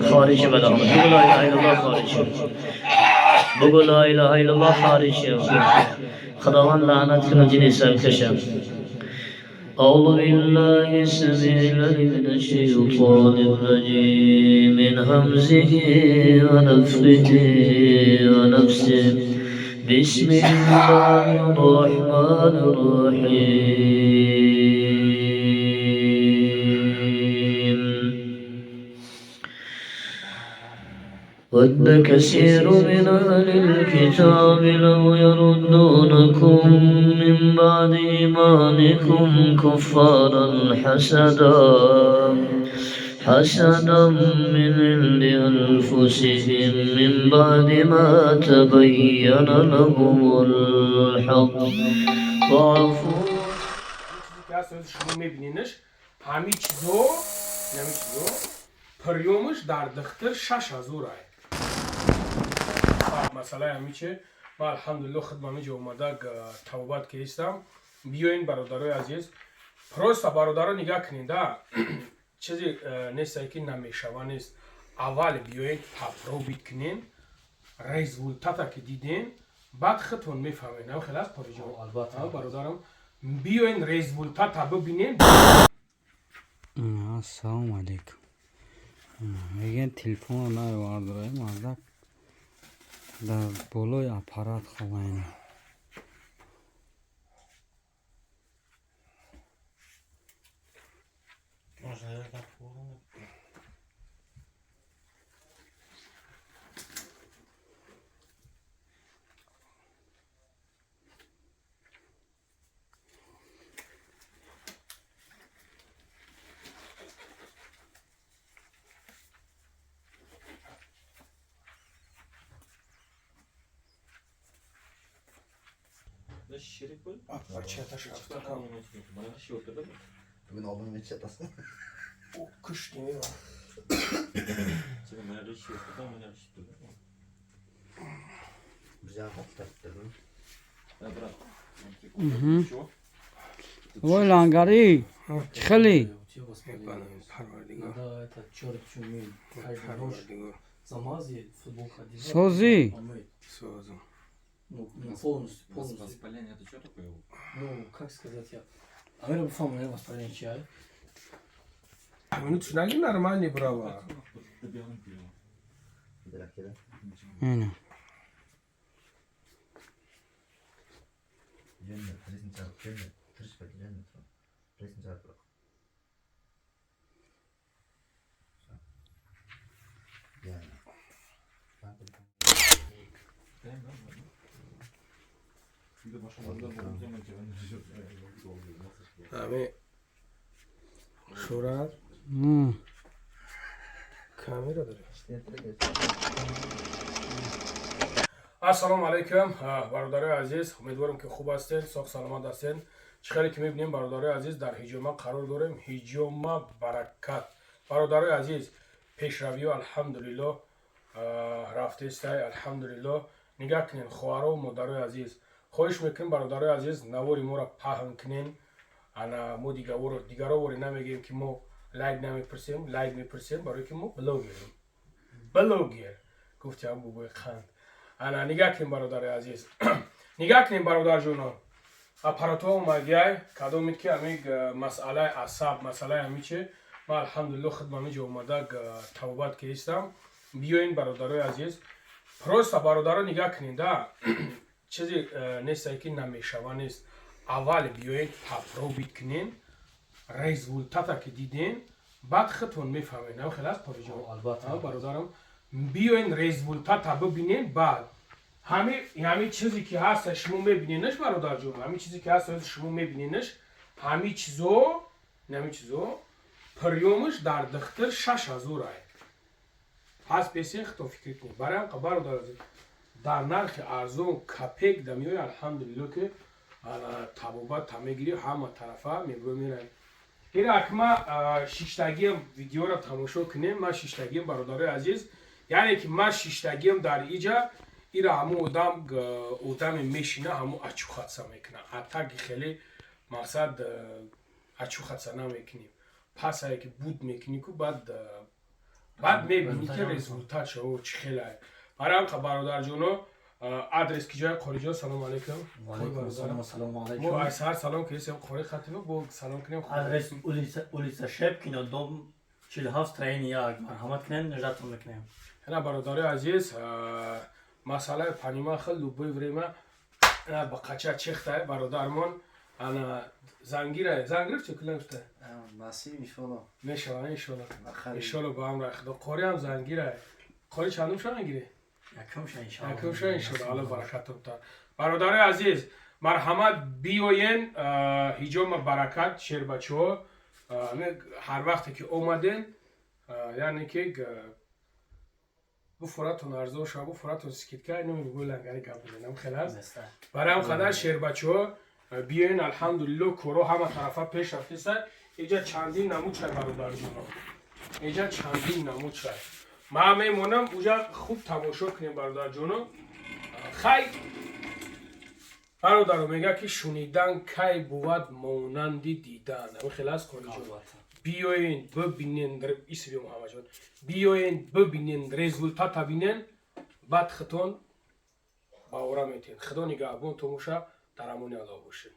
خارج بلا. بگو لا اله الا الله خارج شو. بگو لا اله الا الله خارج شو. خداوند لعنت کنه جن سرکشم. أعوذ بالله السميع العليم من الشيطان الرجيم، من همزه ونفخه ونفسه. بسم الله الرحمن الرحيم. ود كثير من أهل الكتاب لو يردونكم من بعد إيمانكم كفارا حسدا من عند أنفسهم من بعد ما تبين لهم الحق. فاعفوا. Чизе ки ҳаст, ҳозир шумо мебиненаш, ҳамин чизо, ҳамин чизо приём аш дар духтур 6000 ай. Масъалаи ҳамин чи, ман алҳамдулилло худм ҳамин ҷо омада тавбат кистам. Биёин, бародарои азиз, просто бародаро, нигаҳ кунед да, чизе нестае ки намешава нест. Аввал биёед, попробовать кунен, результат а ки диден, баъд худтон мефаҳмед. Ҳам хел аст, Пориҷон? Албатта. Бародарам, биёен, результат а бибинем. Ассалому алайкум. Мегӯянд, телефонро наовардорем, мардак дар болои аппарат хобайна. Bugün oğlum hiç yatasın. О, кыш немева. Güzel patlattırdın. Вой, лангарӣ чӣ хеле? Парвардигор. Да, это черт чумин. Каждый ночь Парвардигор. замазывает, футболка одевает. Созӣ? Помыть. Созум. Ну, полностью, полностью. Воспаление это что такое? Ну, как сказать я. А мы бифам, воспаление чай. Минут наги нормальный брава. Ина. Cennet, resim çarpı cennet. Tırış bak cennet. Resim çarpı. Yani. Ами шурат камера дاره. Ассалому алайкум, бародарои азиз, умедворам, ки хуб ҳастед, соғ саломат ҳастед. Чӣ хеле ки мебинем, бародарои азиз, дар ҳиҷома қарор дорем. Ҳиҷома баракат, бародарои азиз, пешравиё алҳамдулилло рафтестай, алҳамдулилло. Нигаҳ кунед, хоҳаро, модарои азиз, хоҳиш мекунем, бародарои азиз, навори моро паҳн кунен. Ана мо дигаро воре намегӯем, ки мо лайк намепурсем, лайк мепурсем, барое ки мо блогерем. Блогер гуфтиам, бобои қанд. Ана нигаҳ кунем, бародари азиз, нигаҳ кунем, бародарҷоно, аппаратҳо омадияй. Кадомед ки ҳамин масъалаи асаб, масъалаи ҳамин чи, ман алҳамдулилло худм ҳамин ҷо омада тавбат кистам. Биёин, бародарои азиз, просто бародаро, нигаҳ кунед да, чизе нестае ки намешава нест. Аввал биёед, попробовать кунен, результат а ки диден, баъд худтон мефаҳмед. Ҳам хел аст, Пориҷон? Албатта. Бародарам, биёен, результат а бибинем, баъд ҳамин чизе ки ҳаст, шумо мебиненаш, бародарҷон, ҳамин чизе ки ҳаст, шумо мебиненаш, ҳамин чизо, ҳамин чизо приём аш дар духтур 6000 ай. Пас бесен худтон фикр кунед. Барои ҳам бародар, дар нархи арзон капек да меои, алҳамдулилло, ки табобат та мегирӣ, ҳама тарафа мебро меравӣ. Ира акма шиштагиам видеоро тамошо кунем. Ман шиштагиам, бародарои азиз, яъне ки ман шиштагиам дар иҷа. Ира ҳамун одам, одаме мешина, ҳамун очухаться мекуна. А таги хеле мақсад очухаться намекунем. Пасае ки буд мекунӣ ку, баъд Баъд мебинӣ, ки результат шо чӣ хелае. Барои ҳам бародарҷоно, адрес ки ҷоя? Қориҷон, салом алейкум. Мо аз саҳар салом кардем, қори хатиба бо салом кунем. Адрес: улица Шепкино, дом 47, строение 1. Марҳамат кунем, наждатон мекунем. Ана, бародарои азиз, масъалаи панимахл любое время ба қача чехтай бародармон. Ана, зангира занг гирифти, кулан гуфта. Насиб, иншолло. Мешава, иншолло, иншолло, ба амри Худо. Қори ҳам зангира. Қори чандум шава гири? Якумша, иншолло. Якумша, иншолло. Алло баракат та. Бародарои азиз, марҳамат, биёен ҳиҷома баракат, шербачаҳо. Ҳар вақте ки омаден, яъне ки буфоратон арзон шава, буфоратон скидка, инро лангари гап бизанам, хел аст. Барои ҳам қадар, шербачаҳо, биёен. Алҳамдулилло, коро ҳама тарафа пеш рафтеса. Иҷа чандин намуд чай, бародарҷоно, иҷа чандин намуд чай. Ман мемонам уҷа, хуб тамошо кунем, бародарҷоно. Хай, бародаро, мега, ки шунидан кай бувад монанди дидан. Ҳамин хел аст, хориҷон. Биёен, бибинен. Исби Муҳаммадҷон, биёен, бибинен, результата бинен, баъд хитон баора метиҳед. Худо нигаҳбон томоша, дар амони Аллоҳ бошед.